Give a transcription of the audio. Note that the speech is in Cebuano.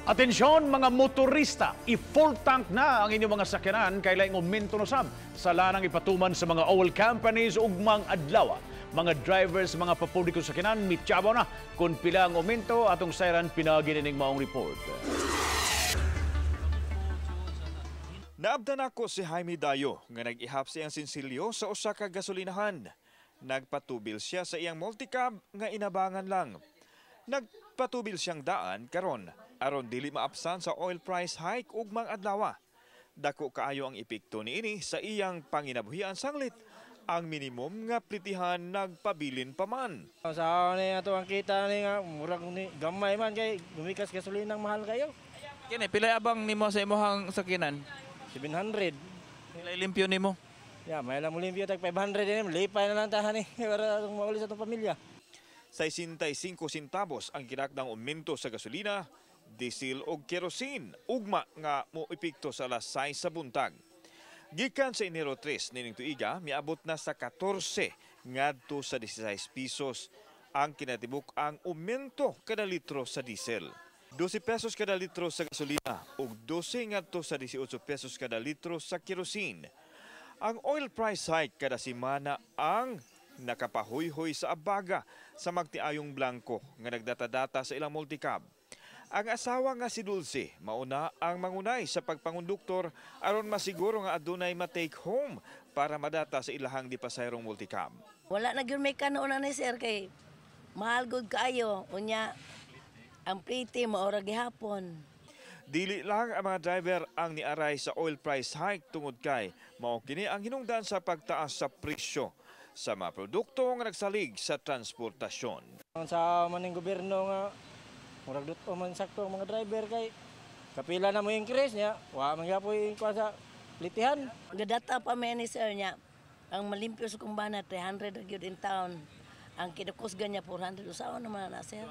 Atensyon mga motorista, i-full tank na ang inyong mga sakyanan kay laing aumento na sab sa lanang ipatuman sa mga oil companies ugmang adlaw. Mga drivers, mga papubliko sakyanan, mityabaw na kung pila ang aumento, atong sayran pinaagi nining maong report. Naabdan ako si Jaime Dayo nga nag-ihap sa iyang sinsilyo sa usa ka gasolinahan. Nagpatubil siya sa iyang multicab nga inabangan lang. Nagpatubil siyang daan karon aron dili maapsan sa oil price hike ugmang adlaw. Dako kaayo ang epekto niini sa iyang panginabuhian sanglit ang minimum nga plitihan nagpabilin pa man. Sa ni ato ang kita ni nga murag ni gamay man kay gumikas gasolinang mahal kayo. Kini pila abang nimo sa imong sakinan? 700. Pila limpyo nimo? Ya, may lang mo limpyo tag 500 din, lipay na lang tahan ni para atong mauli sa atong pamilya. 65 centavos ang kinakdang aumento sa gasolina, diesel o kerosene, ugma nga mo epekto sa alas 6 sa buntag. Gikan sa Enero 3 nining tuiga, miabot na sa 14 ngadto sa 16 pesos ang kinatibuk ang aumento kada litro sa diesel. 12 pesos kada litro sa gasolina ug 12 ngadto sa 18 pesos kada litro sa kerosene. Ang oil price hike kada semana ang nakapahuyhoy sa abaga sa magtiayong blanko nga nagdata-data sa ilang multicab. Ang asawa nga si Dulce mauna ang mangunay sa pagpangunduktor aron masiguro nga adunay ma-take home para madata sa ilahang dipasayrong multicab. Wala na gyud may kanoon na ni sir kay mahal gud kaayo, unya ang plite maora gihapon. Dili lang ang mga driver ang niaray sa oil price hike tungod kay mao kini ang hinungdan sa pagtaas sa presyo sa mga produkto nga nagsalig sa transportasyon. Sa maning gobyerno nga murag dut-o man sakto ang mga driver kay kapila na mo increase niya, wa man gyapon kuha sa plitihan. Gadata pa may ni sir niya. Ang malimpyo sa kumbana 300 ra gyud in town. Ang kinukusgan niya 400, usaon naman na, sir.